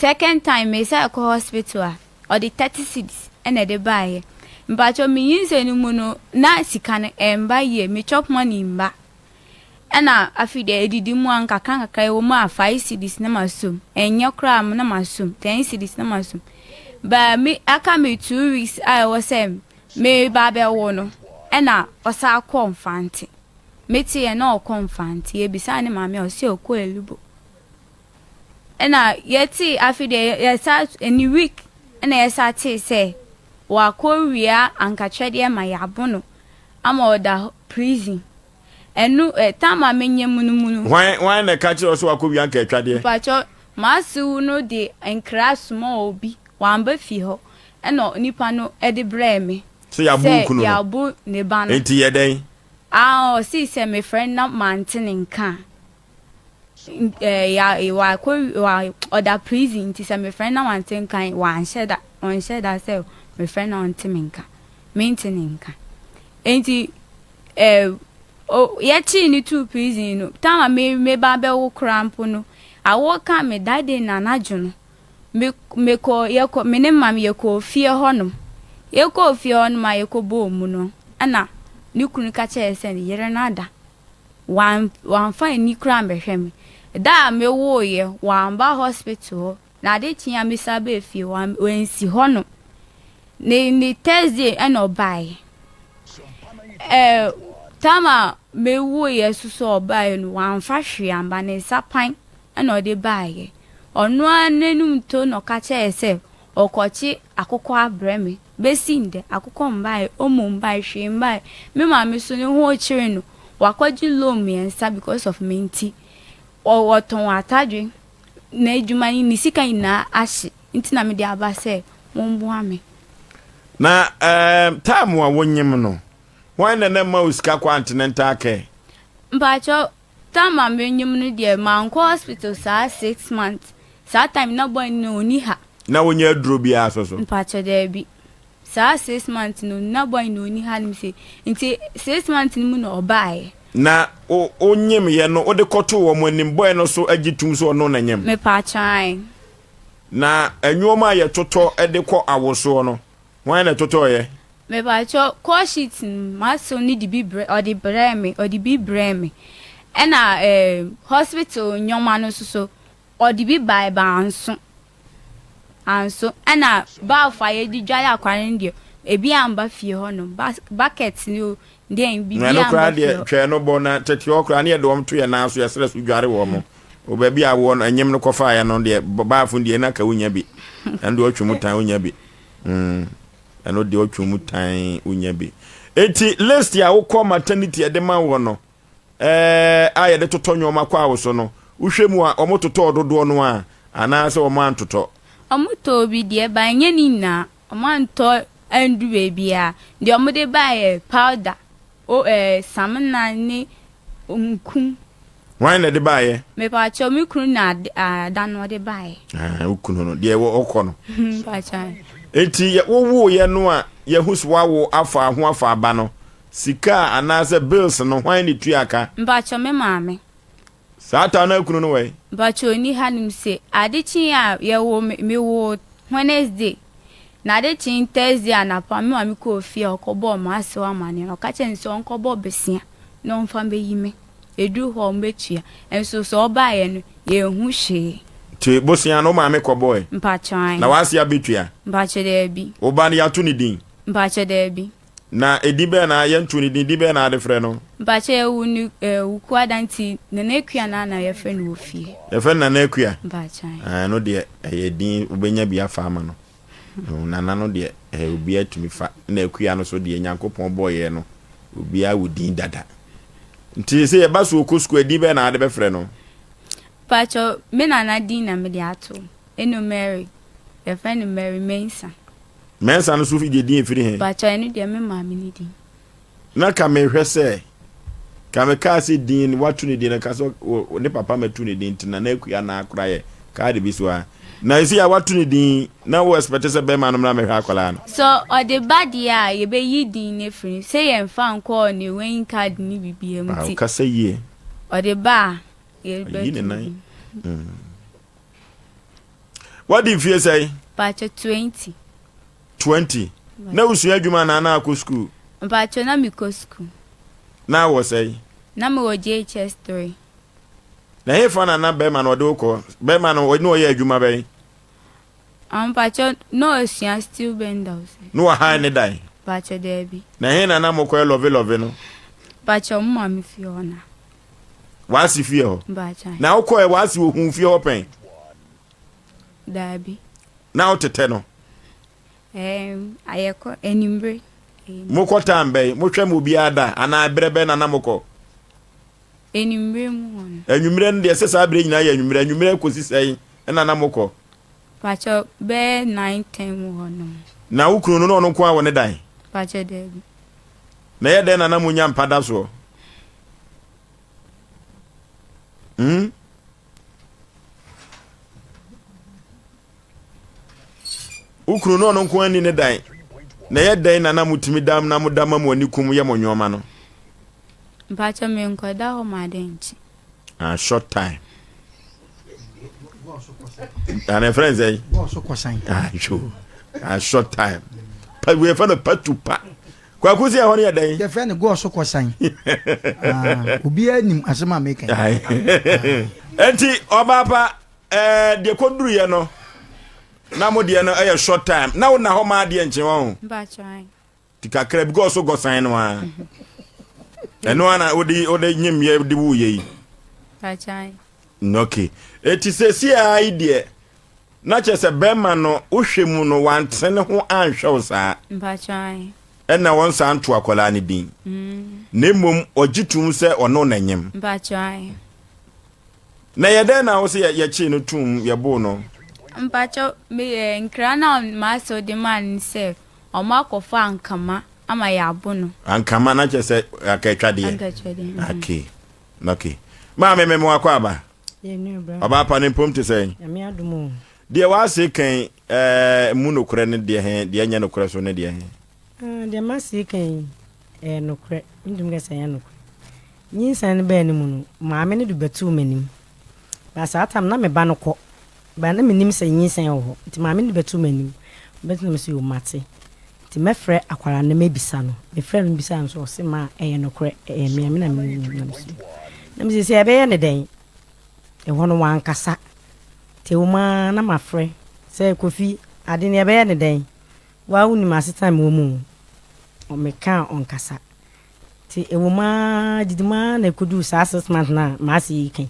Second time mesan kɔ hospital a, ɔde 30 cedis ɛna ɛde baeɛ. Mpakyɛw me nyinsɛn no mu no, na sika no ɛmba yie, me chop money mba. Ɛna afei deɛ edidi mu a nkakra nkakra ɛwɔ mu a 5 cedis na masom. Ɛnyɛ koraa na masom, 10 cedis na masom. Ba me aka me 2 weeks a ɛwɔ sɛ meba abɛwo no, ɛna ɔsan kɔɔ Mfante. Meteɛ na ɔkɔ Mfante. Yɛbisaa ne maame a ɔse ɔkɔ Elubo. Ɛna yɛtee afei deɛ yɛsa ɛne week ɛna yɛsa tee sɛ wakɔ wia ankatwɛdeɛ ma yɛabo no ama ɔda prison. Ɛno ɛ time a menyɛ mu no mu no. Hwan na ɛka kyerɛ wo sɛ wakɔ wia ankatwadeɛ? Mpakyɛw m'asew no de nkra soma obi wamba fie hɔ ɛna nipa no ɛde brɛɛ me. Sɛ yɛabo wo kunu no? Sɛ yɛabo ne ba no. Enti yɛ dɛn? Ah ɔsii sɛ mefrɛ no na mante ne nka a. Ya wakɔ wa ɔda prison nti sɛ mefrɛ no na wante nka wanhyɛ da ɔnhyɛ da sɛ mefrɛ no na ɔnte me nka mente ne nka. Enti eh, o, yɛkyee no too prison no time a me meba bɛwo koraa mpo no awo ka me that day na anadwo no me mekɔ yɛkɔ me ne maame yɛkɔɔ fie hɔnom yɛkɔɔ fie hɔnom a yɛkɔbɔɔ mu no ɛna ne kunu ka kyerɛɛ sɛ ne yere no ada. Wamfa ani koraa ambɛhwɛ me. Da a mewooeɛ, wamba hospital hɔ. Na ade kyee a mesan baa fie, wansi hɔnom. Ne ne Thursday ɛna ɔbaeɛ. Ɛɛ time a mewooeɛ nso so a ɔbaeɛ no, wamfa hwee amba. Ne nsa pan ɛna ɔde baeɛ. Ɔno ara n'anum to na ɔka kyerɛɛ sɛ ɔrekɔkye akokɔ abrɛ me. Besi ndɛ, akokɔ mbae, omo mbae, hwee mbae. Me maame so no ho rekyere no, ɔakɔgye loan mmiɛnsa because of me ntsi. Ɔtɔn atadwe, n'edwuma no ne sika nyinaa ahye ntsi na mede aba sɛ momboa me. Na um, time a wonyim no, hwan na na ɛma wo sika kɔ antenatal care? Mpakyɛw, time a menyim no deɛ, mankɔ hospital saa 6 months. Saa time na boy no onni ha. Na wonyɛ aduro biara so so? Mpakyɛw, daabi. Saa 6 months no, na boy no onni ha nom se. Nti 6 months no mu na ɔbaeɛ. Na wonyim yɛ no, wode kɔto wɔn anim, boy no so agye tum so ɔno na nyim? Mepakyɛw, ae. Na nneɛma a yɛtotɔ de kɔ awosoɔ no, hwan na ɛtotɔɔyɛ? Mepakyɛw, call sheet no, m'asew no de bi brɛ, ɔde brɛɛ me, ɔde bi brɛɛ me. Ɛna hospital nneɛma no nso so, ɔde bi bae ba anso. Anso. Ɛna baafo a yɛde dware akware no deɛ, ebi amba fie hɔnom. Bucket no deɛ, biribi Na ɛno koraa amba fie deɛ hɔ. Twɛn no bɔ na tete hɔ koraa ne yɛde wɔn to yɛn nan so yɛsrɛ so dware wɔn mo. O baabi a woɔ no ɛnyem no kɔfaeɛ no deɛ baafo deɛ na ka wonya bi. Ɛno deɛ ɔtwe mu tan wonya bi. Ɛno deɛ ɔtwe mu tan wonya bi. Eti list a wokɔ maternity ɛde ma wɔ no a yɛde totɔ nneɛma kɔ awoso no, wohwɛ mu a wɔn totɔɔ dodoɔ no a anaasɛ wɔn antotɔ? Ɔmo tɔɔ bi deɛ ba nyɛ ne nyinaa. Ɔmo antɔ andu baabiara. Deɛ ɔmo de baeɛ powder, o samina ne nku. Hwan na ɛde baeɛ? Mepakyɛw, me kunu na ada no ɔde baeɛ. Ah, wo kunu no deɛ ɔkɔ no. Mepakyɛw. Eti wowoeɛ no a yɛhu so wawo afa ho afa aba no, sika anaasɛ bills no, hwan ne tua ka? Mepakyɛw, me maame. Saa taa na kunu no wɔ? Mepakyɛw, ni hanom se ade kye a yɛwo me, mewo Wednesday na ade kye Thursday anapa me maame kɔɔ fie a ɔkɔbɔɔ m'asew amanneɛ na ɔka kyerɛ no sɛ ɔnkɔbɔ besia na ɔmfa mbɛyi me. Ɛduru hɔ a ɔmbɛtua. Nso sɛ ɔbaeɛ no, yɛnhu hwee. Nti bosea no wo maame kɔbɔe? Mpakyɛw. Na w'ase abɛtua? Mpakyɛw, daabi. Wo ba no yɛato ne din? Mpakyɛw, daabi. Na edin bɛn na yɛnto ne din, din bɛn na ade frɛ no? Mpakyɛw, yɛwo no Wukuada nti Nana Akua na na yɛfrɛ no wɔ fie. Yɛfrɛ no Nana Akua? Mpakyɛw. Ɛno deɛ ɛyɛ din wobɛnya bi afa ama no. Nana no deɛ ɛyɛ obiara tumi fa, na Akua no so deɛ Nyankopɔn bɔɔyɛ no obiara wɔ din dada. Nti sɛ yɛba so ɔkɔ sukuu a, din bɛn na ade bɛfrɛ no? Mpakyɛw, me nana din na mede ato. Eno Mary. Yɛfrɛ no Mary Mensah. Mensah no so yɛ din efiri he? Mpakyɛw, ɛno deɛ me maame ne din. Na ka mehwɛ sɛ ka mekaa sɛ din no wato ne din no ka sɛ ne papa matu ne din nti Nana Akua na akora yɛ kaade bi so a na ɛsi a wato ne din na wo expect sɛ bɛrima no mmra mɛhwɛ akwadaa no. So ɔde ba deɛ a yɛbɛyi din no afiri sɛ yɛmfa nkɔɔ ne weighing card ne biribiara mu ti. Kasa yie. Ɔde ba a yɛbɛto ne din. Wadi mfie sɛn? Mpakyɛ 20. 20. Na wosua adwuma anaa na akɔ sukuu? Mpakyɛ na mekɔ sukuu. Na wɔ sɛn? Na mewɔ JHS 3. Na hefa na na bɛrima no ɔde wo kɔ? Bɛrima no ɔne ɔyɛ adwuma bɛn? Mpakyɛ na ɔsua steel benders. Na wahan ne dan? Mpakyɛ daabi. Na he na na mokɔyɛ lɔve lɔve no? Mpakyɛ ɔmo maame fie hɔ na. W'ase fie hɔ? Mpakyɛ. Na wokɔɛ w'ase ohun fie hɔ pɛn? Daabi. Na wotetɛ no? Ɛɛm, ayɛkɔ anwummere. Mokɔ time bɛn? Mohwɛ ma obiara da anaa berɛ bɛn na na mokɔ? Anwummere mu hɔ no. Anwummere no deɛ sɛ saa berɛ nyinaa yɛ anwummere. Anwummere kɔsi sɛn na na mokɔ? Pakyɛ bɛyɛ 9 10 mu hɔ nom. Na wo kunu no na ɔno nko ara wɔ ne dan? Pakyɛ daabi. Na ɛyɛ dɛn na na monya mpa da soɔ? Hmm? Wo kunu no ɔno nko ani ne dan. Na ɛyɛ dɛn na na motumi da na moda ma mo ani kum yɛ mo nneɛma no? Mpakyɛ menkɔda hɔ ma ade nkye. Ah, short time. And a friend say, ah, sure. Ah, short time. Pa, we fɛ no patu pa. Kwaku sɛ ɛhɔ no yɛ dɛn? Yɛfrɛ no gɔɔ so kɔsan. Ah, obiara nim asɛm a meka yi. Enti ɔbaa pa ɛɛ deɛ kɔduruyɛ no na mo deɛ no ɛyɛ short time na wo na hɔ maa deɛ nkye wɔn. Ti kakra bi gɔɔ so gɔsan no ara. Ɛno ara na wode wode nyimyɛ de wuyɛ yi. Okay. Eti sɛsi a yi deɛ Na kyerɛ sɛ bɛrima no wohwɛ mu no wante ne ho anhwɛ wo saa. Mpakyɛw. Ɛna wɔnsan nto akwadaa no din. Na mmom ɔgye tom sɛ ɔno na nyem. Mpakyɛw. Na yɛ dɛn na wo sɛ yɛkyee no tom yɛboo no? Mpakyɛw me eh, nkra na m'asew de maa no sɛ ɔmo akɔfa ankama ama yɛabo no. Ankama na kyerɛ sɛ akatwadeɛ. Akatwadeɛ. Okay. Okay. Maame me mo akɔ aba. Ɔbaa pa ne mpom te sɛn? Deɛ w'ase kan ɛɛ mu nokorɛ ne deɛ he, deɛ nyɛ nokorɛ so ne deɛ he? Ah, deɛ m'ase kan yi, ɛyɛ nokorɛ. Mentumi ka sɛ ɛnyɛ nokorɛ. Nyinsɛn no baa ne mu no, maame no de bɛtoo m'anim. Ba saa tam na me ba no kɔ. Ba na menim sɛ nyinsɛn wɔ hɔ. Nti maame no de bɛtoo m'anim. Bɛtoo me sɛ, yo, mate. Nti mɛfrɛ akwadaa no na mabisa no. Mefrɛɛ no bisaa no sɛ ɔse ma ɛyɛ nokorɛ, ɛyɛ me a, me na menim na mese na mese sɛ ɛbɛyɛ ne dɛn? Ɛhɔ no wankasa. Nti ɛwɔ mu ara na mafrɛ sɛ Kofi ade no ɛbɛyɛ ne dɛn? Wo ara wonim asetena a mewɔ mu o. Meka a ɔnkasa. Nti ɛwɔ mu ara, didi mu ara na ɛkɔduu saa 6 months no a m'ase yi ka yi,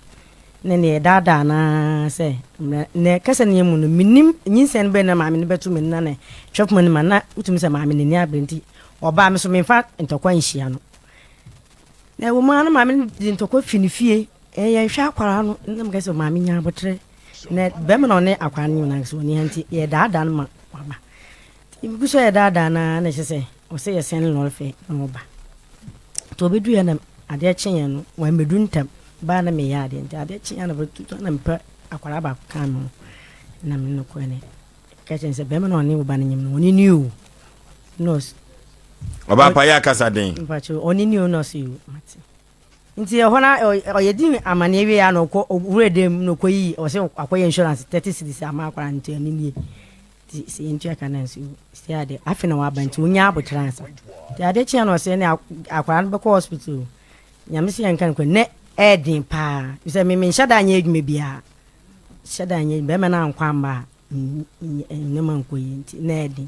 na neɛ ɛdaadaa no ara sɛ mmerɛ na kasa no yɛ mu no, mennim nyinsɛn no bɛn na maame no bɛto m'ani na na ɛtwa poma no ma na wotumi sɛ maame n'ani abere nti ɔbaa me so memfa ntɔkwa nhyia no. Na ɛwɔ mu ara na maame no de ntɔkwa fi ne fie, yɛnhwɛ akwaraa no, na meka sɛ maame nya aboterɛ na bɛrima na ɔne akwaraa no nyinaa sɛ ɔni ha nti yɛdaadaa no ma waba. Yɛgu so a yɛdaadaa no ara na ɛkyerɛ sɛ ɔsɛ yɛsɛn no lɔre fɛ na ɔba. Nti ɔbɛduiɛ na adeɛ kyeeɛ no, wammɛdu ntɛm. Baa na meyɛ adeɛ nti adeɛ kyeeɛ na bɛtutu na mepɛ akwadaa baako kaa me ho na me ne no kɔɛ ne ka kyerɛ no sɛ bɛrima na ɔne wo ba no nyem no ɔne ni o na ɔs Ɔbaa pa yɛ akasa den. Mpakyɛ ɔne ni o na ɔsɛ o mate. Nti ɛhɔ na ɔyɛ di amaneɛ wie a na ɔkɔ ɔwura dɛm na ɔkɔ yi ɔsɛ akɔyɛ insurance 30 cedis ama akwadaa no nti ɔne nie. Nti sɛ yɛntua ka no a nso sɛ ade afe na waba nti wonya abokyerɛ ansa. Nti ade kye a na ɔsɛ ne akwadaa no bɛkɔ hospital o. Nyame sɛ yɛnka no kɔ nɛ ɛɛden paa. Sɛ me menhyɛ da nyɛ adwuma biara. Hyɛ da nyɛ bɛrima no ankɔ amma a nneɛma nkɔ yie nti na ɛɛden.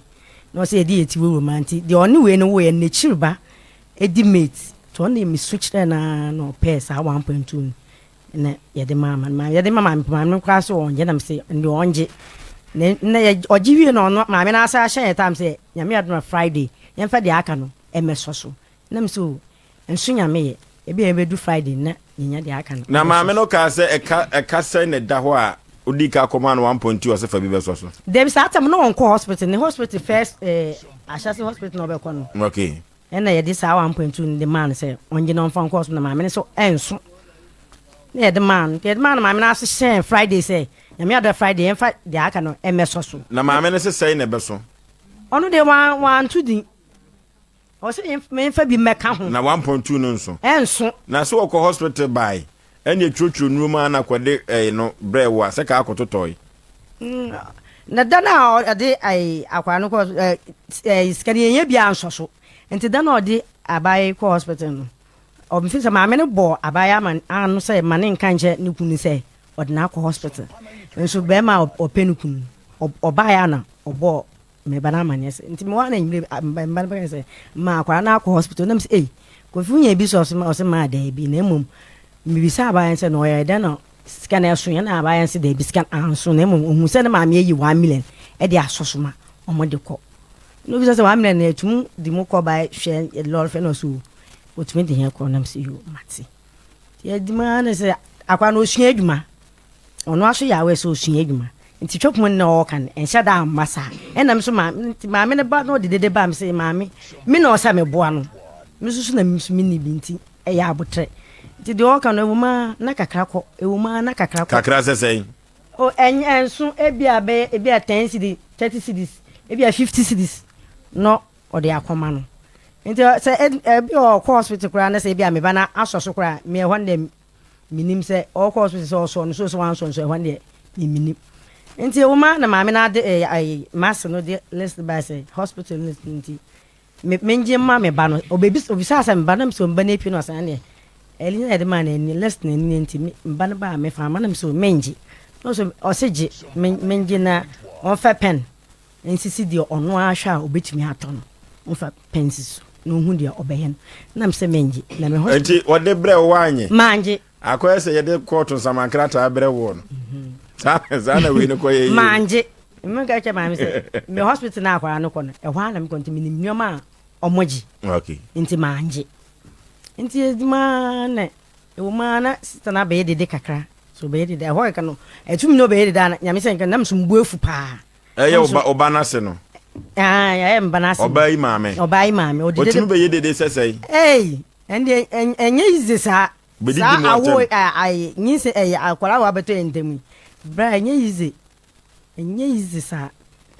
Na ɔsɛ yɛde yɛ ti wɔ ma nti deɛ ɔne wei no woyɛ n'akyiri ba ɛdi mate. Nti ɔno deɛ mesu kyerɛ no ara na ɔpɛɛ saa 1.2 no. Na yɛde maa ma no yɛde ma maame maame no koraa so ɔngye na mese ndeɛ ɔngye na na yɛ ɔgye wie na ɔno maame no asa ahyɛ yɛ tam sɛ nyame adom a Friday yɛmfa deɛ aka no ɛmɛsɔ so na mese o nso nyame yɛ ebi a yɛbɛdu Friday na yɛnya deɛ aka no Na maame no kaa sɛ ɛka ɛka sɛn na ɛda hɔ a wodii ka kɔmaa no one point two ɔsɛ fa bi bɛsɔ so. Dabi saa tam no ɔnkɔ hospital ne hospital first eh, ahyɛse hospital na ɔbɛkɔ no. Okay. Ɛnna yɛde saa 1.2 no de maa no sɛ ɔngye na ɔmfa nkɔ hospital na maame no nso ɛnso. Na yɛde maa no. Nti yɛde maa no maame no ase hyɛn Friday sɛ Nyame adɔ Friday yɛmfa deɛ aka no ɛmmɛsɔ so. Na maame no se sɛn na ɛbɛso? Ɔno deɛ wanto din. Ɔse memfa bi mmɛka ho. Na 1.2 no nso? Ɛnso. Na sɛ ɔkɔ hospital bae ɛne ɛtwerɛtwerɛ nnuro maa no akɔde ɛyi no brɛɛ wo a sɛ kaa akɔtotɔe? Na da no a ɔde akwadaa no kɔ ɛɛ sika no yɛnyɛ bi ansɔ so. Nti da no a ɔde abaayewa yi kɔ hospital no, ɔmfi sɛ maame no bɔɔ abaayewa ama ano sɛ ma ne nka nkyɛ ne kunu sɛ ɔde no akɔ hospital. Nso bɛrima a ɔpɛ ne kunu no, ɔbaeɛ a na ɔbɔɔ me ba no amanneɛ sɛ nti mewɔ ha na anwummerɛ me ba no bɛka sɛ ma akwadaa no akɔ hospital na mesɛ ei Kofi wonya bi sɛ ɔse maa daabi na mmom mebisa abaayewa no sɛ na ɔyɛ dɛn na sika no ɛso yɛ na abaayewa no sɛ daabi sika no anso na mmom ohun sɛ ne maame ayi 1 million ɛde asɔ so ma ɔmo de kɔ na obisa sɛ 1 million na ɛtum de mu kɔ ba hwɛ lɔre fɛ na ɔso otumi de yɛn kɔ nam sɛ yo mate yɛdwuma ne sɛ akwadaa no osua adwuma. Ɔno ara so yɛ aware sɛ ɔsua adwuma nti twɛ pon na ɔɔka no ɛnhyɛ da amma saa. Ɛna me nso maame nti maame no ba na ɔde dede baa me sɛ maame me na ɔsɛ meboa no me nso so na me nso menni bi nti ɛyɛ abotrɛ nti deɛ ɔɔka no ɛwɔ mu ara na kakra kɔ ɛwɔ mu ara na kakra kɔ. Kakra sɛ sɛn? O ɛnyɛ ɛnso ebi a bɛyɛ ebi a 10 cedi 30 cedis ebi a 50 cedis na ɔde akɔma no nti sɛ ebi a ɔkɔ hospital koraa na sɛ ebi a me ba no asɔ so koraa me ɛhɔ no deɛ Mennim sɛ ɔɔkɔ hospital sɛ ɔsɔɔ no so sɛ wansɔ no so ɛhɔ no deɛ me mennim. Nti ewoma na maame no ade ɛɛ ɛɛ mase no de list bae sɛ hospital list no nti me mengye mma me ba no. Ɔbɛbis obisaa sɛ me ba no na mesɛ me ba no apue na ɔsɛ ɛneɛ ɛyi na yɛde maa no ani list no ani nti me ba no baa mefa ama na mesɛ mengye. Na ɔsɛ ɔse gye me mengye na ɔmfa pen nsisi deɛ ɔno ara hwɛ a ɔbɛtumi atɔ no ɔmfa pen nsisi so na ɔhu deɛ ɔbɛyɛ no na mesɛ mengye na me hɔ. Nti wɔde brɛ wo woanye? Mangye. Akɔyɛ sɛ yɛde kɔɔto nsamankrataa brɛ woɔ no. Saa saa na wei no kɔyɛ yie. Mangye. Menka kyerɛ maame sɛ me hospital na akwadaa no kɔ no ɛhɔ ara na mekɔ nti menim nneɛma a ɔmogye. Okay. Nti mangye. Nti adwuma na ɛwɔ mu ara na sista no abɛyɛ dede kakra. So ɔbɛyɛ dede ɛhɔ kɛkɛ no ɛtumi na ɔbɛyɛ dede a nyame sɛ nka nam so mbu afu paa. Ɛyɛ ɔba ɔba n'ase no. Ɛɛ ɛyɛ mba n'ase. Ɔbaa yi maame. Ɔbaa yi maame. Ɔde dede. Otumi bɛyɛ dede sɛ sɛn. Ee ɛnde ɛnyɛ yize saa. Bɛdidi mu atɛm. Saa awo ayi nyinse ɛyɛ akwadaa wa bɛtɔ yɛn ntam yi. Bra ɛnyɛ yize ɛnyɛ yize saa.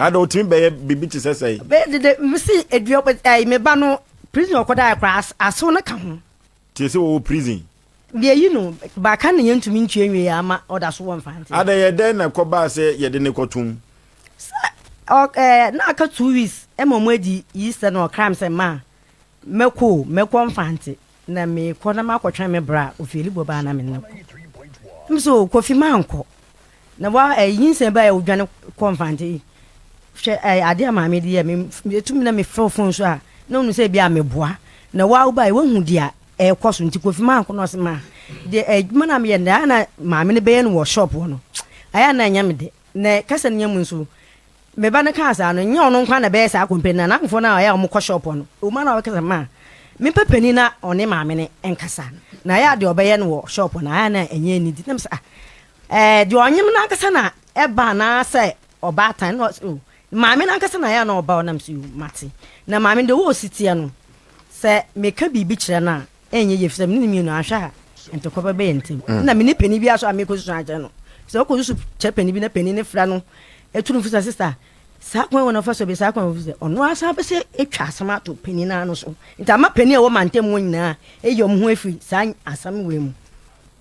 Ada otumi bɛyɛ biribi te sɛ sɛn. Bɛyɛ dede mesi edua ɛyi me ba no prison ɔkɔda akora asew no ka ho. Tie sɛ wɔwɔ prison. Yɛyi no baka na yɛntumi ntua nwie ama ɔda so wɔ Mfante. Ada yɛ dɛn na ɛkɔbaa sɛ yɛde no kɔtom? Sɛ ɔ ɛɛ na aka 2 weeks ma wɔn adi Easter na ɔkra me sɛ ma mɛkɔ o mɛkɔ Mfante na mekɔ na makɔtwɛn me bra ofi Elibɔ baa na me ne no kɔ. Me so Kofi mankɔ na wa ɛɛ nyinsɛn baa yɛ odwane kɔ Mfante yi hwɛ ɛɛ adeɛ a maame de yɛ me etumi na mefrɛ phone so a na onu sɛ ebi a meboa na wa wo baa yɛ wahu deɛ ɛrekɔ so nti Kofi manko na ɔse ma deɛ adwuma na meyɛ no ayɛ na maame no bɛyɛ no wɔ shop hɔ no ayɛ na ɛnyɛ me de na kasa no nyɛ mu nso me ba no kaa saa no nyɛ ɔno nko na bɛyɛ saa kɔmpani na n'afofoɔ no a ɔyɛ a wɔkɔ shop hɔ no ɔma na ɔkasa ma mepɛ panin na ɔne maame no nkasa na ayɛ a deɛ ɔbɛyɛ no wɔ shop hɔ no ayɛ na ɛnyɛ anidi na mesɛ ah ɛɛ deɛ ɔnyem no ankasa na ɛba anaasɛ ɔbaatan na ɔsɛ o maame no ankasa na ayɛ a na ɔba ɔnam so mate na maame deɛ ɔwɔ osi teɛ no Sɛ meka biribi kyerɛ no a, ɛnyɛ yie efisɛ me ne no mmienu anhwɛ a, ntɔkwa bɛba yɛn ntam. Ɛna me ne panin biara nso a merekɔsusu akyerɛ no. Sɛ wokɔsusu kyerɛ panin bi na panin no frɛ no tu no fo sɛ, Sista, saa kwan wei na ɔfa so bi, saa kwan wei sɛ ɔno ara san pɛ sɛ ɛtwa asɛm ato panin no ano so. Nti ama panin a ɛwɔ mantam hɔ nyinaa ayi wɔn ho afiri saa asɛm wei mu.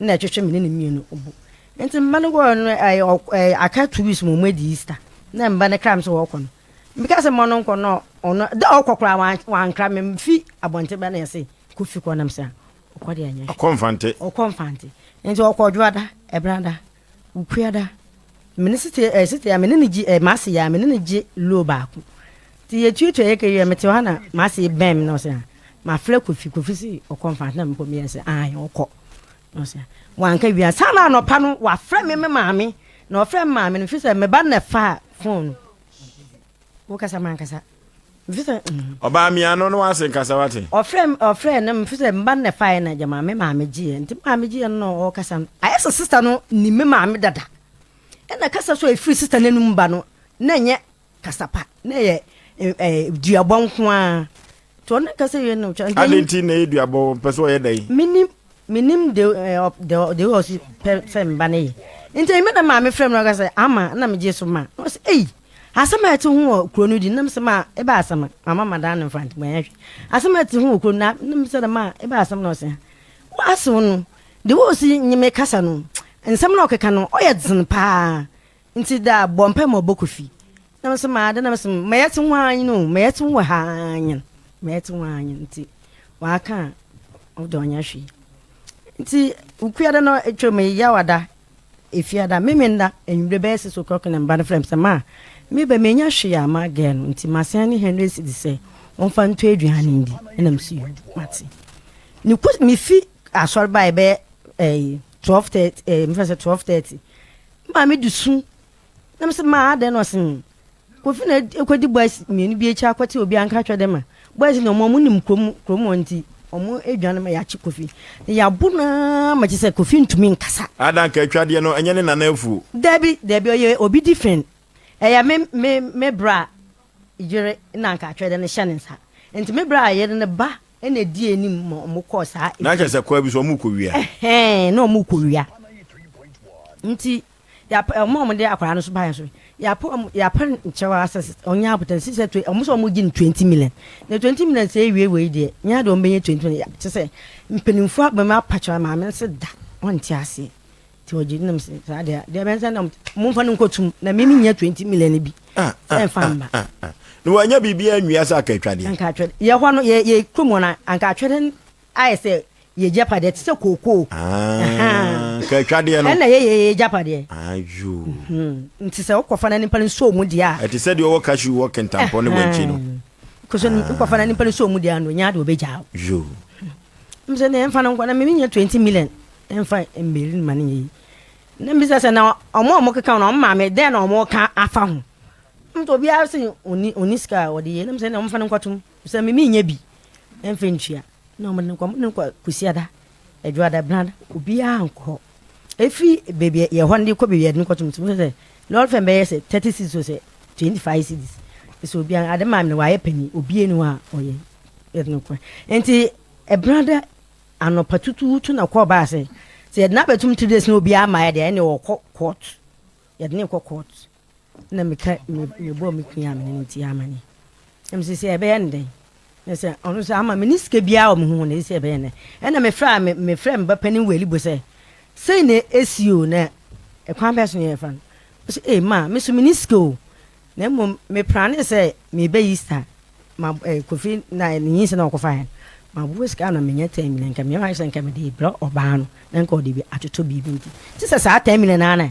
Na ɛtwetwe me ne no mmienu bo. Nti mma no kɔɔ no, ɛɛ, aka 2 weeks ma wɔn adi Easter. Na mma no kra me sɛ wɔrekɔ no. Meka sɛ mma no nkɔ na ɔno da ɔkɔ koraa wankra me mfi abɔnten ba na yɛse Kofi kɔ nam sɛ ɔkɔ deɛ ɛnyɛ hwee. Ɔkɔ Mfante. Ɔkɔ Mfante. Nti ɔkɔ Dwoada, Ɛbenada, Wukuada. Me ne sete ɛɛ sete a me ne no gye ɛɛ m'ase yɛ a me ne no gye loo baako. Nti yɛtuatua yɛ ka wie a mete hɔ na m'ase bɛn me na ɔse ah mafrɛ Kofi Kofi se ɔkɔ Mfante na mekɔ meyɛ sɛ ae ɔkɔ. Na ɔse ah wanka wie ansa na anɔpa no wafrɛ me me maame na ɔfrɛ me maame no mfiri sɛ me ba no na ɛfaa phone no. Wo kasa mankasa. Mfi sɛ. Mm. Ɔbaa mia no na wase nkasa wate. Ɔfrɛ ɔfrɛ no mfi sɛ mba no na ɛfaeɛ na gyama me maame gyeeɛ nti maame gyeeɛ no na ɔkasa no ayɛ sɛ sista no nim me maame dada ɛna kasa so a ɛfiri sista no anum ba no na ɛnyɛ kasa pa na ɛyɛ ɛɛ duabɔ nko ara nti ɔno kasa wie no twɛ. Adi nti na ɛyɛ duabɔ pɛ sɛ ɔyɛ dɛn. Menim Menim de eh, de de ɔsi pɛ sɛ mba no yɛ. Nti me na maame frɛ me na ɔka sɛ ama na megye so ma. Na ɔsɛ ei asɛm a ɛte ho wɔ kuro no di nam sɛ ma eba asɛm a mama madan no mfa nti manyɛ hwɛ. Asɛm a ɛte ho wɔ kuro no na nam sɛ ma eba asɛm na ɔsɛ wo asew no de wo si nye me kasa no nsɛm na ɔkeka no ɔyɛ dzen paa. Nti da bɔ mpae ma ɔbɔ Kofi. Na me se ma ade na me se ma yɛte ho ara nyen o, ma yɛte ho wɔ ha ara nyen, ma yɛte ho ara nyen. Nti waka a ɔde ɔnyɛ hwee. Nti Wukuada no atwam yi, Yawada, Efiada, Memenda anwummere bɛyɛ 6 o'clock na me ba no frɛ me sɛ ma me ba menya hwee a ma girl no nti masan ne 100 cedis sɛ ɔmfa ntɔ aduane ndi. Ɛna me se yoo mate. Ne kɔ mefi asɔre baeɛ bɛyɛ ɛyi 12:30 ɛɛ mefrɛ sɛ 12:30 Maame de su na me sɛ maa adɛn na ɔse hmm Kofi na ekɔdi boys mmienu bi akyi akɔte obi anka twɛ dɛ ma boys na ɔmo ɔmo nim kurom kurom hɔ nti ɔmo adwane ma yɛakye Kofi na yɛabo no ara ma kyerɛ sɛ Kofi ntumi nkasa. Ada nka atwadeɛ no ɛnyɛ ne nana afuo. Dabi dabi ɔyɛ obi different ɛyɛ me me me bra yere na anka atwɛdɛ no hyɛ ne nsa nti me bra yere no ba na edi anim ma wɔn kɔɔ saa Na kyerɛ sɛ kwan bi so wɔn rekɔ wia. Ɛhɛn na wɔn rekɔ wia nti yɛapɛ wɔn a wɔn de akwadaa no so baeɛ so yɛapɛ wɔn yɛapɛ nkyɛw ara sɛ ɔnyɛ abotɛ sisi sɛ wɔn sɛ wɔn gye no 20 million na 20 million sɛ ewie wei deɛ nyɛ adeɛ wɔn bɛnya 20 million kyɛ sɛ mpanimfoɔ abɛn mu apa kyɛw maame no sɛ da wɔnte aseɛ. Nti ɔgye nam sɛ saa deɛ deɛ bɛn sɛ na momfa no nkɔtum na mimi nya 20 million bi ah, sɛ ah, mfa ah, mma. Na wanya biribiara nwia sɛ aka atwadeɛ. Anka atwadeɛ yɛ hɔ no yɛ yɛ kurom hɔ no anka atwadeɛ ayɛ sɛ yɛ gyapadeɛ te sɛ kookoo. Ka atwadeɛ no. Ɛna yɛ yɛ yɛ gyapadeɛ. Ayo. Hmm. Nti sɛ wokɔfa na nipa no so mu deɛ a. Ɛte sɛ deɛ ɔwɔ cashew wɔ kentampɔ ne wankyi no. Kɔsɔ wokɔfa na nipa no so mu deɛ a no nya de ɔbɛgyaa wo. Yo. Sɛ ne ɛmfa no nkɔ na mimi nya 20 million. Ɛmfa mmeri no ma no nyɛ yi. Na mbisa sɛ na ɔmo a ɔmo keka no ɔmo maame dɛn na ɔmo ka afa ho. Nti obiara sɛ ɔni ɔni sika a ɔde yɛ. Na sɛ na ɔmo fa no nkɔtom sɛ me menyɛ bi ɛmfa ntua. Na ɔmo de no kɔ ɔmo de no kɔ Kwasiada, Adwoada, Benada obiara ankɔ hɔ. Efi baabi yɛ hɔ no de kɔ baabi yɛde no kɔtom nti mo sɛ lɔre fɛn bɛyɛ sɛ 30 cedis o sɛ 25 cedis. Sɛ obiara ade maame no wayɛ panyin obiara ni hɔ a ɔyɛ yɛde no kɔ. Nti Ɛbenada Anɔpa tutuutu na ɔkɔɔ baa sɛ, sɛ yɛde no abɛtom 3 days na obiara mmaeɛ deɛ, ɛnneɛ ɔkɔ court. Yɛde no rekɔ court. Na meka mebɔɔ me kunu a me ne no te amanneɛ. Na mese sɛ ɛbɛyɛ no dɛn? Na sɛ ɔno sɛ ama me ne sika biara wɔ me ho na ɛsɛ ɛbɛyɛ no dɛn? Ɛna mefrɛ a mefrɛ me ba panin wɔ Elibo sɛ sei na ɛsi o na ɛkwan bɛn so na yɛfa no? Ɔsɛ ee ma me so me ne sika o na mmom meprane sɛ mebɛ Easter Ma eh, Kofi na ne nyinsɛn na ɔkɔfaeɛ no, maboa sika na menya 10 million, nka meyɛ m'adwene sɛ nka mede rebrɛ ɔbaa no na nka ɔde bi atotɔ biribi nti, te sɛ saa 10 million no ara na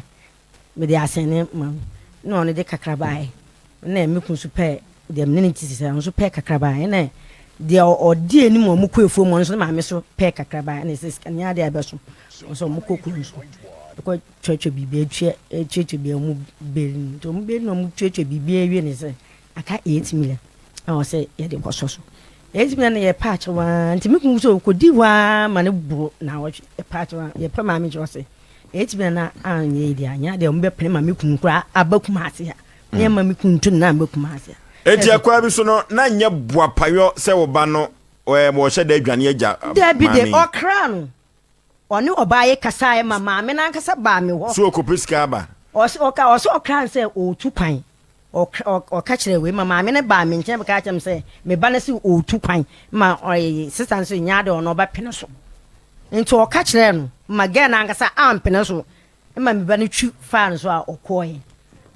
mede asɛne ma no, na ɔno de kakra baeɛ, na me kunu nso pɛɛ deɛ me ne no te sɛ ɔno nso pɛɛ kakra baeɛ, na deɛ ɔdi anim a wɔkɔ afuo mu ɔno nso ne maame nso pɛɛ kakra baeɛ, na ɛsɛ sika no nyɛ adeɛ a ɛbɛso, wɔn nso wɔkɔ kuro nso ɛkɔ tuatua biribi atua tuatua biribi a wɔn beli no, nti wɔn beli na wɔn tuatua biribi awie ne sɛ Aka 8 million a ɔsɛ yɛde kɔsɔ so. 8 million no yɛpɛ akyɛw ara nti me kunu sɛ ɔkɔdi hɔ ara ma no boro naawɔtwe. Yɛpɛ akyɛw ara yɛpɛ maame kyerɛ ɔsɛ 8 million no anyɛ yi deɛ anyɛ adeɛ wɔbɛpene ma me kunu koraa aba Kumase a. Ne ɛma me kunu nto ne nan aba Kumase a. Enti ɛkwan bi so no na nyɛ boapayɔ sɛ wo ba no wɔhyɛ da adwane agya maame yi? Dabi de ɔkra no. Ɔne ɔbaa yi kasaeɛ ma maame no ankasa baa me hɔ. So ɔkɔpɛ sika aba? Ɔse ɔka ɔse ɔkra no sɛ ɔretu kwan. Ɔka ɔka kyerɛɛ wei ma maame no baa me nkyɛn bɛka kyerɛ me sɛ me ba no se ɔretu kwan ma ɔyɛ sista no sɛ nyɛ ade ɔno ɔbɛpene so. Nti ɔka kyerɛɛ no ma girl no ankasa ampene so ma me ba no twi faa no so a ɔkɔɔɛ.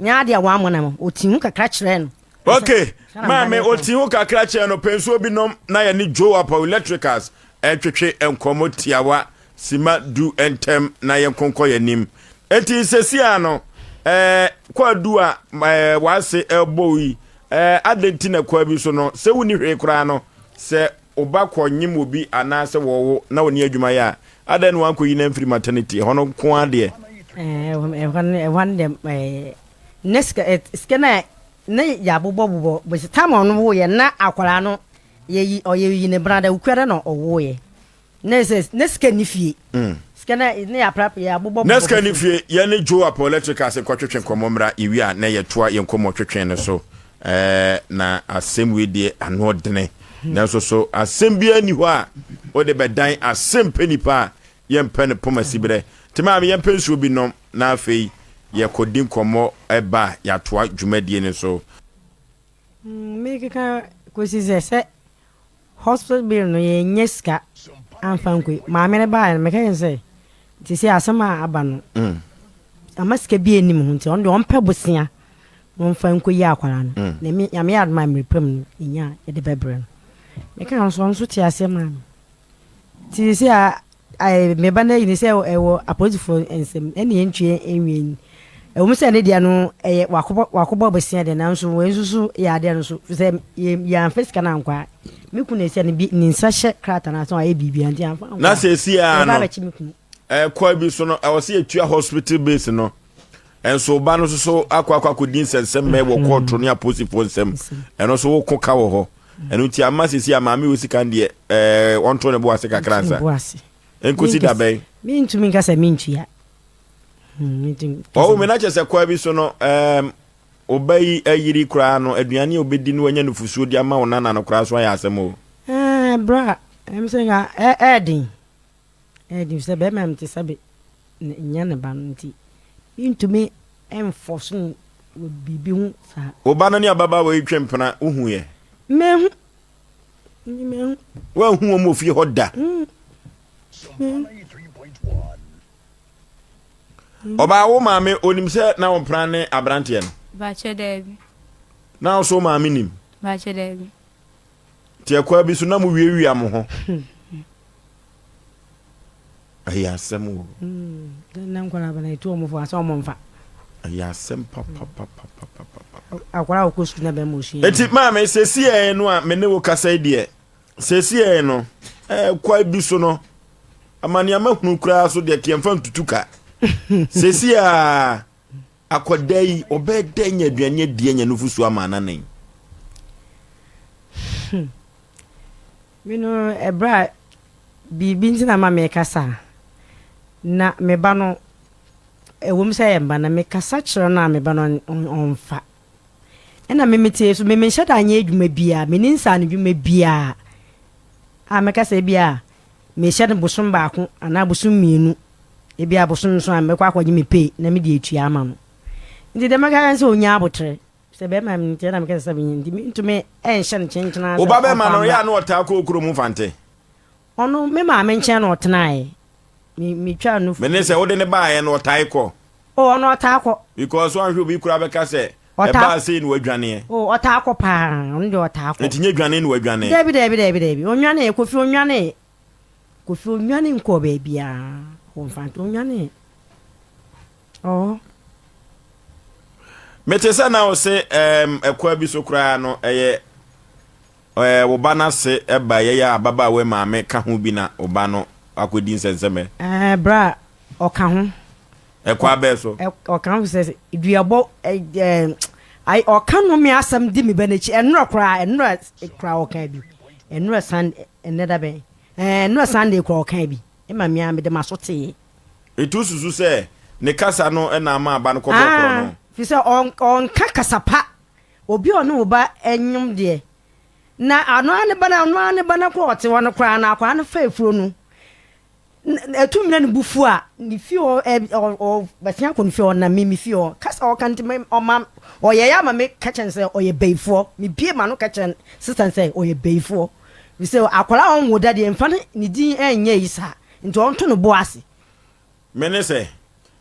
Nyɛ ade a wammɔ nam ɔtii ho kakra kyerɛɛ no. Ok, maame ɔtii ho kakra kyerɛɛ no pɛ nsuo bi nom na yɛne Joe Apaw Electricals ɛtwetwe nkɔmmɔ tiawa sima du ntɛm na yɛnkonkɔ yɛn anim. Enti sɛsi a no, ɛɛ kwaadu a ɛɛ w'ase ɛrebɔ yi, ɛɛ adɛn nti na kwaa bi so no, sɛ wonni hwee koraa no, sɛ wo ba kɔ nyem obi anaasɛ wɔwo na ɔnni adwuma yɛ a, adɛn na wankɔyi no amfiri maternity? Ɛhɔ no nko ara deɛ. Ɛhɔ no ɛhɔ no deɛ ɛɛ ne sika sika no a ne yɛabobɔbobɔ bɛsi tam a ɔno woeɛ na akwadaa no yɛyi ɔyɛyi ne brada wukuada na ɔwoeɛ ne sɛ ne sika nni fie mm. sika na ne yɛapra yɛabobɔ ne sika nni fie yɛne Joe Apɔ Electricals nkɔtwetwe nkɔmmɔ mmra yɛwie a na yɛtoa yɛn nkɔmmɔ twetwe no so ɛɛ na asɛm wei deɛ ano ɔdene nanso so asɛm biara nni hɔ a wode bɛdan asɛm pɛ nipa a yɛmpɛ no poma siberɛ nti maame yɛmpɛ nsuo bi nom na afei yɛkɔdi nkɔmmɔ ɛba a yɛatoa dwumadie no so. Mekeka kɔsi sɛ sɛ hospital bill no yɛnyɛ sika amfa nkɔ maame no baeɛ no meka yɛn sɛ nti sɛ asɛm a aba no mm. Ama sika bi nni me ho nti ɔno deɛ ɔmpɛ bosea na ɔmfa nkɔyi akwadaa no. Na me Nyame yɛ adom a mmerɛ pa mu no yɛnya a yɛde bɛbrɛ no. Mekaa no so ɔno nso tee aseɛ maa me. Nti seesei a ae me ba no ayi no sɛ ɛwɔ apolisifoɔ nsam ɛne yɛntwie nwie yi. Ɛwom sɛ ne deɛ no ɛyɛ wakɔbɔ wakɔbɔ bosea deɛ nanso wei nso so yɛ adeɛ no so firi sɛ yɛ yɛamfa sika no ankɔ a me kunu na ɛsi a ne bi ne nsa hyɛ krataa no ase na wayɛ biribiara nti yɛamfa ankɔ Na a seesei ara yɛba no abɛkye me kunu. Ɛkwan bi so no, ɛwɔ sɛ yɛtua hospital bills no. Nso ba no nso so akɔ akɔ akɔdi nsɛnsɛmmɛ wɔ kɔɔto ne apolisifoɔ nsɛm. Ɛno nso woko ka wɔ hɔ. Ɛno nti ama sisi a maame wɔ sika no deɛ ɛɛ wɔnto ne bo ase kakra nsa. Nkosi da bɛn? Mentumi nka sɛ mentua. Ɔwɔ mi na kyerɛ sɛ kwan bi so no ɛɛm ɔba yi ayiri koraa no aduane a ɔbɛdi no wanya nufusuo de ama wo nana no koraa so ayɛ asɛm o. Ɛɛ bra ɛm sɛ nka ɛɛden. Ɛyɛ den efisɛ bɛrima a mete sɛ me nyɛ ne ba no nti, mentumi mfɔso no wɔ biribi ho saa. Wo ba no ne ababaawa yi twe mpena, wohu ɛ? Manhu. Manhu. Woanhu wɔn wɔ fie hɔ da? Mm. Manhu. Ɔbaa wo maame onim sɛ na wo mpena ne aberanteɛ no? Bakyɛ daabi. Na wo so wo maame nim? Bakyɛ daabi. Nti ɛkwan bi so na mo wiawia mo ho. Ɛyɛ asɛm o. Na nkwadaa bana etu wɔn fo asɛ wɔn nfa. Ɛyɛ asɛm papapapapapa. Akwadaa a ɔkɔ sukuu na bɛrima osua. Eti maame sɛsi yɛn no a me ne wo kasa yi deɛ sɛsi yɛn no ɛɛ kwan bi so no amaneama hunu koraa so deɛ kɛnfa ntutu ka sɛsi a akwadaa yi ɔbɛyɛ dɛ nya aduane adi anya nufusuo ama ananen. Hmm. Me no ɛberɛ a biribi nti na ma mekasa na me ba no ɛwom sɛ ɛyɛ mba na mekasa kyerɛ no a me ba no ɔmfa ɛna me metie so me menhyɛ da anyɛ adwuma biara menni nsaano dwuma biara a mɛka sɛ ebia mehyɛ no bosom baako anaa bosom mmienu Ebia bosom nson a mɛkɔ akɔgye me pay na mede atua ama no. Nti deɛ mɛka ne sɛ ɔnya aboterɛ. Sɛ bɛrima no nti ɛna meka sɛ menyɛ nti mentumi nhyɛ no kyenkyen ara sɛ Wo ba bɛrima ɔmfa no, yɛ mmra. a na ɔtaa kɔ wo kurom Mfante? Ɔno, me maame nkyɛn na ɔtenaeɛ. Me, metwaa no Mene sɛ wode no baeɛ no ɔtae kɔ? Oh, ɔno ɔtaa kɔ. Because woanhwɛ obi koraa bɛka sɛ Ɔtaa ɛbaa sei na wadwaneɛ. Oh, ɔtaa kɔ paa. Ɔno deɛ ɔtaa kɔ. Nti nyɛ dwane na wadwane? Dabi, dabi, dabi, dabi. Ɔnwaneeɛ, Kofi ɔnwaneeɛ. Kofi onnwane nkɔɔ baabiara wɔ Mfante onnwane ɔɔ. Mete sɛ na wo se ɛɛm ɛkwa bi so koraa no ɛyɛ ɛɛ wo ba no ase ɛba yɛyɛ ababaawa maame ka ho bi na wo ba no akɔdi nsɛnsɛmɛ. Ɛɛ bra ɔka ho. Ɛkwa bɛɛ so. Ɔka ho sɛ duabɔ ɛɛ ayi ɔka nnome asɛm di me ba n'akyi ɛnora koraa ɛnora koraa ɔka bi ɛnora san ɛnɛ da bɛn ɛɛ ɛnora Sunday koraa ɔka bi ɛma me ara mede m'aso tee. Etu susu sɛ ne kasa no na ama aba no kɔbɔɔ korɔ no. Fi sɛ ɔnka kasa pa obi a ɔne wo ba ɛnwom deɛ na ɔno ara ne ba no ɔno ara ne ba no koraa ɔte hɔ no koraa na akwadaa no fa afuro no Ɛtu mmerɛ ne bo fu a, ne fie hɔ ɛ ɔ ɔ bɛsen akɔ ne fie hɔ ɔnam me me fie hɔ. Kasa a ɔka nti me ɔma ɔyɛeɛ ama me ka kyerɛ no sɛ ɔyɛ bayifoɔ. Mebue m'ano ka kyerɛ sista no sɛ ɔyɛ bayifoɔ. Ɛfiri sɛ akwadaa a ɔnwo da deɛ mfa ne ne din nyɛ ayi saa. Nti ɔnto ne bo ase. Me ne sɛ,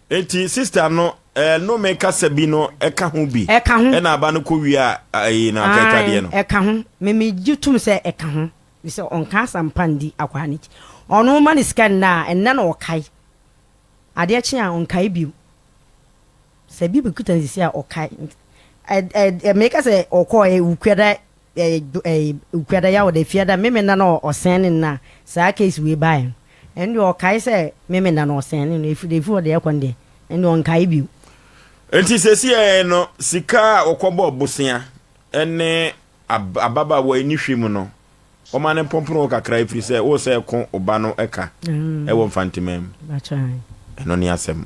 enti sista no eh, nnome kasa bi no ɛka ho bi? Ɛka ho. Ɛna aba no kɔ wie a ayi no akatwadeɛ no? Ae, ɛka ho. Me megye tom sɛ ɛka ho. Efisɛ ɔnka asɛmpa ndi akwaa no akyi. Ɔno woma no sika nnɛ a, ɛnnɛ na ɔkae. Adeɛ kye a, ɔnkae bio. Sɛ bi bɛkuta no sisi a, ɔkae. Ɛ ɛ ɛ meka sɛ ɔkɔɔ ɛ Wukuada ɛ ɛ Wukuada Yawɔda Fiada Memenda na ɔsɛn ne nna a saa case wei baeɛ no. Ɛno deɛ ɔkae sɛ Memenda na ɔsɛn ne no. Ɛfiri ɛfiri hɔ deɛ ɛkɔ no deɛ, ɛno deɛ ɔnkae bio. Enti seesei no, sika a ɔkɔbɔɔ bosea ne Ababaawa yi ne hwɛ mu no, wɔma no mpompon hɔ kakra ɛfiri sɛ wo sɛ ɛko wo ba no ka ɛwɔ Mfanteman mu. Ɛno ne asɛm.